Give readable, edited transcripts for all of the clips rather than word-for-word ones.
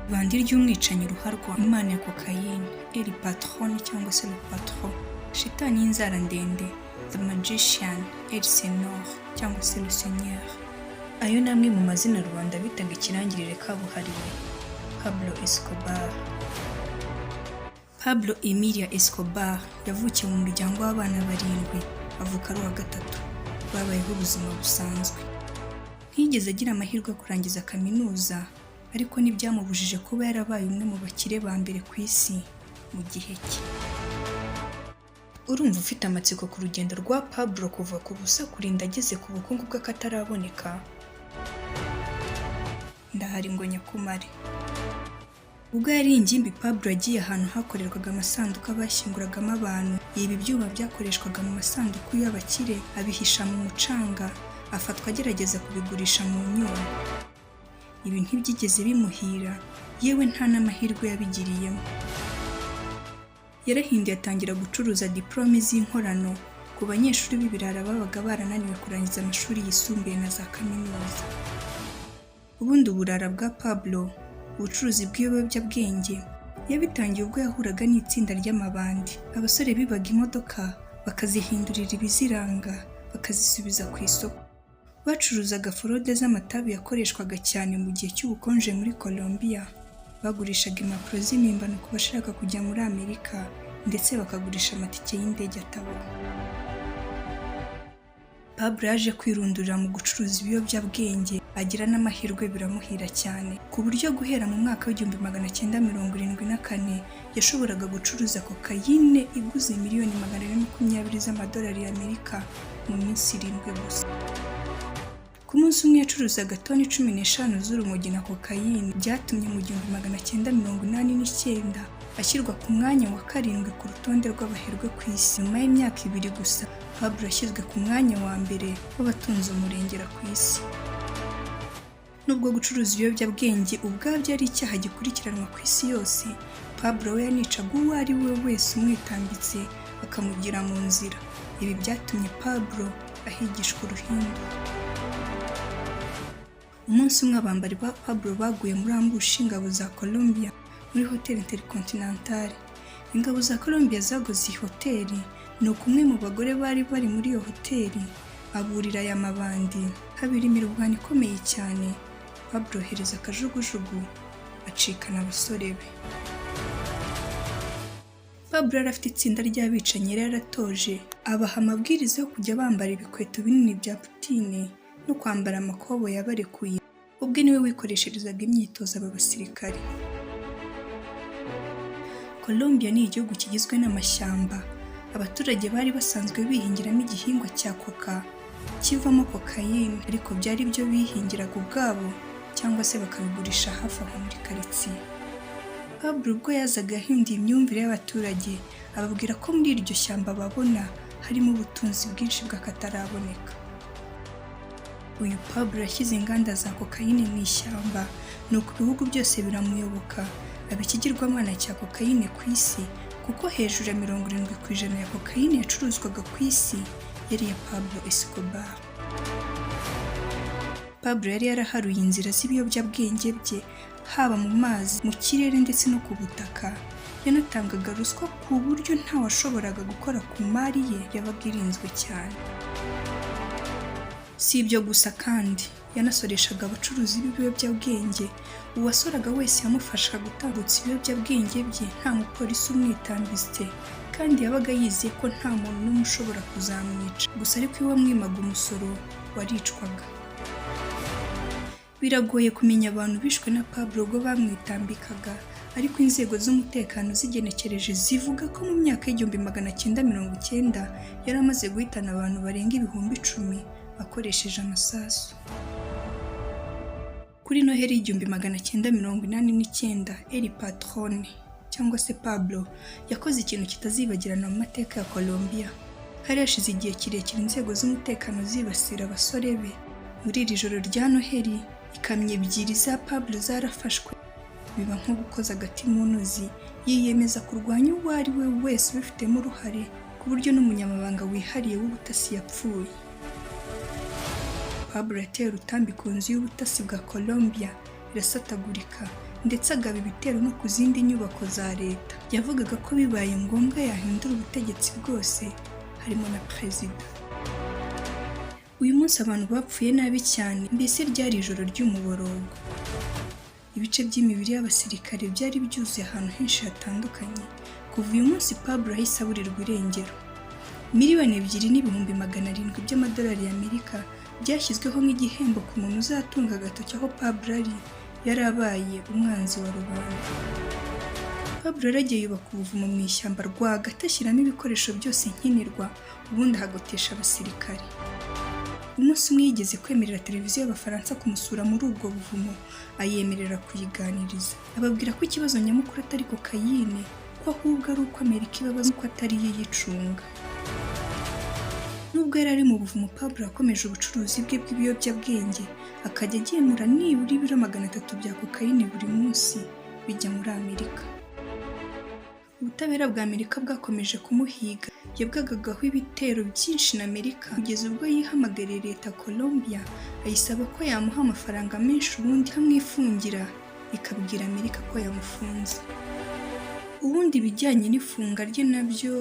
Ibandi ry'umwicanyi ruharwa, imana ya kokayine, El Patron cyangwa se Le Patron, shitani y'inzara ndende, The Magician, El Senor cyangwa se Le Seigneur. Ayo ni amwe mu mazina rubanda bitaga ikirangirire kabuhariwe, Pablo Escobar. Pablo Emilia Escobar yavukiye mu muryango w'abana barindwi, avuka ari uwa gatatu. Babayeho ubuzima busanzwe. Ntiyigeze agira amahirwe yo kurangiza kaminuza, ariko ntibyamubujije kuba yarabaye umwe mu bakire ba mbere ku isi mu gihe cye. Urumva ufite amatsiko ku rugendo rwa Pablo kuva ku busa kurinda ageze ku bukungu bw'akataraboneka? Ndahari ngo nyakumare. Ubwo yari ingimbi, Pablo yagiye ahantu hakorerwaga amasanduku bashyinguragamo abantu, yiba ibyuma byakoreshwaga mu masanduku y'abakire, abihisha mu mucanga, afatwa agerageza kubigurisha mu Nyungwe. Ibi ntibyigeze bimuhira, yewe nta n'amahirwe yabigiriyemo. Yarahinduye, atangira gucuruza diporome z'inkorano ku banyeshuri b'ibirara babaga barananiwe kurangiza amashuri yisumbuye na za kaminuza. Ubundi uburara bwa Pablo, ubucuruzi bw'ibiyobyabwenge, yabitangiye ubwo yahuraga n'itsinda ry'amabandi, abasore bibaga imodoka bakazihindurira ibiziranga, bakazisubiza ku isoko. Bacuruzaga forode z'amatabi yakoreshwaga cyane mu gihe cy'ubukonje muri Colombia, bagurishaga impapuro z'impimbano ku bashaka kujya muri Amerika, ndetse bakagurisha amatike y'indege atabaho. Pablo yaje kwirundurira mu gucuruza ibiyobyabwenge, agira n'amahirwe biramuhira cyane, ku buryo guhera mu mwaka w'1974 yashoboraga gucuruza kokayine iguze miliyoni 420 z'amadolari y'Amerika mu minsi 7 gusa. Ku munsi umwe yacuruzaga toni 15 z'urumogi na kokayine. Byatumye mu 1989 ashyirwa ku mwanya wa karindwi ku rutonde rw'abaherwe ku isi. Nyuma y'imyaka 2 gusa, Pablo yashyizwe ku mwanya wa mbere w'abatunze umurengera ku isi. Nubwo gucuruza ibiyobyabwenge ubwabyo ari icyaha gikurikiranwa ku isi yose, Pablo we yanicaga uwo ari we wese umwitambitse akamugira mu nzira. Ibi byatumye Pablo ahigishwa uruhindu. Umunsi umwe abambari ba Pablo baguye muri ambush y'ingabo za Colombia muri hoteli Intercontinental. Ingabo za Colombia zagoze iyi hoteli, nuko umwe mu bagore bari bari muri iyo hoteli aburira aya mabandi, habera imirwano ikomeye cyane. Pablo yohereza akajugujugu acikana abasore be. Pablo yari afite itsinda ry'abicanyi yari yaratoje, abaha amabwiriza yo kujya bambara ibikweto binini bya putine no kwambara amakoboyi abarekuye. Ubwe niwe wikoresherezaga imyitozo aba basirikare. Colombia ni igihugu kigizwe n'amashyamba. Abaturage bari basanzwe bihingiramo igihingwa cya koka kivamo kokayine, ariko byari byo bihingiraga ubwabo cyangwa se bakabigurisha hafi aho muri karitsiye. Pablo ubwo yazaga yahinduye imyumvire y'abaturage, ababwira ko muri iryo shyamba babona harimo ubutunzi bwinshi bw'akataraboneka. Uyu Pablo yashyize inganda za kokayine mu ishyamba, nuko ibihugu byose biramuyoboka, aba ikigirwamana cya kokayine ku isi, kuko hejuru ya 70% ya kokayine yacuruzwaga ku isi yari iya Pablo Escobar. Pablo yari yaraharuye inzira z'ibiyobyabwenge bye, haba mu mazi, mu kirere ndetse no ku butaka. Yanatangaga ruswa ku buryo ntawashoboraga gukora ku mari ye, yabaga irinzwe cyane. Si ibyo gusa kandi, yanasoreshaga abacuruzi b'ibiyobyabwenge. Uwasoraga wese yamufashaga gutambutsa ibiyobyabwenge bye nta mupolisi umwitambitse, kandi yabaga yizeye ko nta muntu n'umwe ushobora kuzamwica. Gusa ariko iyo wamwimaga umusoro waricwaga. Biragoye kumenya abantu bishwe na Pablo ubwo bamwitambikaga, ariko inzego z'umutekano zigenekereje zivuga ko mu myaka y'1990 yari amaze guhitana abantu barenga 10,000 akoresheje amasasu. Kuri Noheli y'1989, El Patrone cyangwa se Pablo yakoze ikintu kitazibagirana mu mateka ya Colombia. Hari hashize igihe kirekire inzego z'umutekano zibasira abasore be. Muri iri joro rya Noheli, ikamyo ebyiri za Pablo zarafashwe, biba nko gukoza agati mu ntozi. Yiyemeza kurwanya uwo ari we wese ubifitemo uruhare, ku buryo n'umunyamabanga wihariye w'ubutasi yapfuye. Pablo yateye urutambi ku nzu y'ubutasi bwa Colombia irasatagurika, ndetse Ndetse agaba ibitero no ku zindi nyubako za leta. Yavugaga ko bibaye ngombwa yahindura ubutegetsi bwose, harimo na perezida. Uyu munsi abantu bapfuye nabi cyane, mbese ryari ijoro ry'umuborogo. Ibice by'imibiri y'abasirikare byari byuzuye ahantu henshi hatandukanye. Kuva uyu munsi, Pablo yahise aburirwa irengero. 2,700,000 by'amadolari y'Amerika byashyizweho nk'igihembo ku muntu uzatunga agatoki aho Pablo ari. Yari abaye umwanzi wa rubanda. Pablo yaragiye yubaka ubuvumo mu ishyamba rwagati, ashyiramo ibikoresho byose nkenerwa, ubundi ahagotesha abasirikare. Umunsi umwe yigeze kwemerera televiziyo y'Abafaransa kumusura muri ubwo buvumo, ayemerera kuyiganiriza, ababwira ko ikibazo nyamukuru atari kokayine, ko ahubwo ari uko Amerika ibabaza ko atari yo iyicunga. Nubwo yari ari mu buvumo, Pablo yakomeje ubucuruzi bwe bw'ibiyobyabwenge, akajya agemura nibura ibiro 300 bya kokayine buri munsi bijya muri Amerika. Ubutabera bwa Amerika bwakomeje kumuhiga, yabwagagaho ibitero byinshi na Amerika, kugeza ubwo yihamagariye leta Colombia ayisaba ko yamuha amafaranga menshi ubundi ikamwifungira, ikabwira Amerika ko yamufunze. Ubundi ibijyanye n'ifunga rye nabyo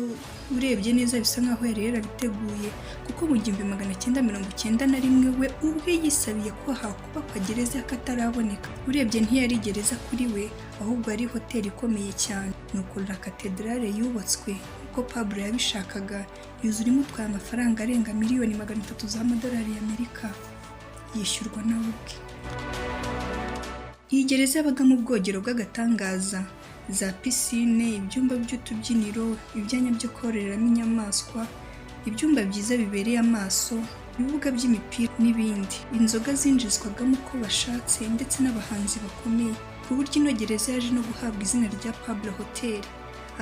urebye neza bisa nkaho yari yarabiteguye, kuko mu 1991 we ubwe yisabiye ko hakubakwa gereza y'akataraboneka. Urebye ntiyari gereza kuri we, ahubwo yari hoteli ikomeye cyane. Nuko La Catedrale yubatswe uko Pablo yabishakaga, yuzura imutwaye amafaranga arenga miliyoni 300 z'amadolari y'Amerika, yishyurwa nawe ubwe. Iyi gereza yabagamo ubwogero bw'agatangaza, za pisine, ibyumba by'utubyiniro, ibyanya byo kororeramo inyamaswa, ibyumba byiza bibereye amaso, ibibuga by'imipira n'ibindi. Inzoga zinjizwagamo uko bashatse, ndetse n'abahanzi bakomeye, ku buryo ino gereza yaje no guhabwa izina rya Pablo Hotel.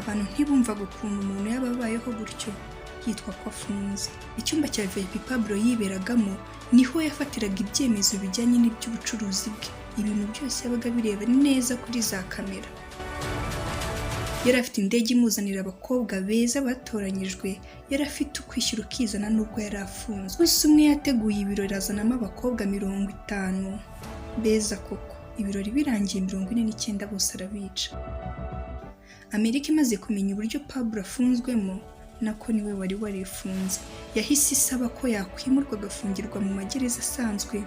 Abantu ntibumvaga ukuntu umuntu yaba abayeho gutyo yitwa ko afunze. Icyumba cya VIP Pablo yiberagamo niho yafatiraga ibyemezo bijyanye n'iby'ubucuruzi bwe. Ibintu byose yabaga bireba neza kuri za kamera. Yari afite indege imuzanira abakobwa beza batoranyijwe, yari afite ukwishyura ukizana nubwo yari afunzwe. Umunsi umwe yateguye ibirori, azanamo abakobwa 50 beza koko. Ibirori birangiye, 49 bose arabica. Amerika imaze kumenya uburyo Pablo afunzwemo, nako niwe wari warifunze, yahise isaba ko yakwimurwa agafungirwa mu magereza asanzwe.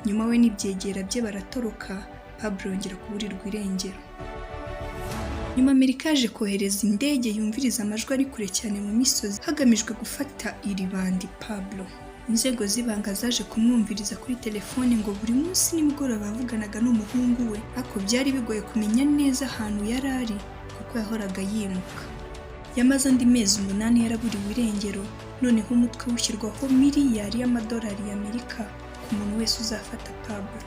Nyuma we n'ibyegera bye baratoroka, Pablo yongera kuburirwa irengero. Nyuma Amerika yaje kohereza indege yumviriza amajwi ari kure cyane mu misozi, hagamijwe gufata iri bandi Pablo. Inzego z'ibanga zaje kumwumviriza kuri telefone, ngo buri munsi nimugoroba yavuganaga n'umuhungu we, ariko byari bigoye kumenya neza ahantu yari ari kuko yahoraga yimuka. Yamaze andi mezi 8 yaraburiwe irengero, noneho umutwe ushyirwaho miliyari y'amadolari y'Amerika ku muntu wese uzafata Pablo.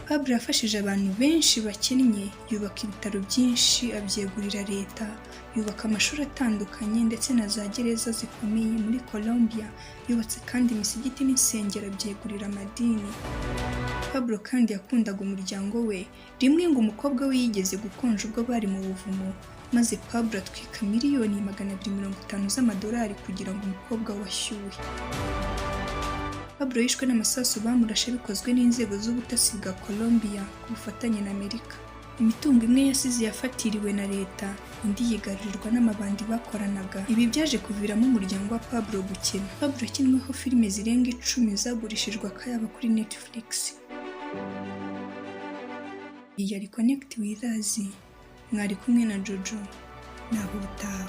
Pablo yafashije abantu benshi bakennye, yubaka ibitaro byinshi abyegurira leta, yubaka amashuri atandukanye ndetse na za gereza zikomeye muri Colombia, yubatse kandi imisigiti n'insengero abyegurira amadini. Pablo kandi yakundaga umuryango we. Rimwe ngo umukobwa we yigeze gukonja ubwo bari mu buvumo, maze Pablo atwika miliyoni 250 z'amadolari kugira ngo umukobwa we ashyuhe. Pablo yishwe n'amasasu bamurashe bikozwe n'inzego z'ubutasi bwa Colombia ku bufatanye na Amerika. Imitungo imwe yasize yafatiriwe na leta, indi yigarurirwa n'amabandi bakoranaga. Ibi byaje kuviramo umuryango wa Pablo gukena. Pablo yakinweho filime zirenga 10 zagurishijwe akayabo kuri Netflix. Iyi yari Connect with us, mwari kumwe na Jojo, naho ubutaha.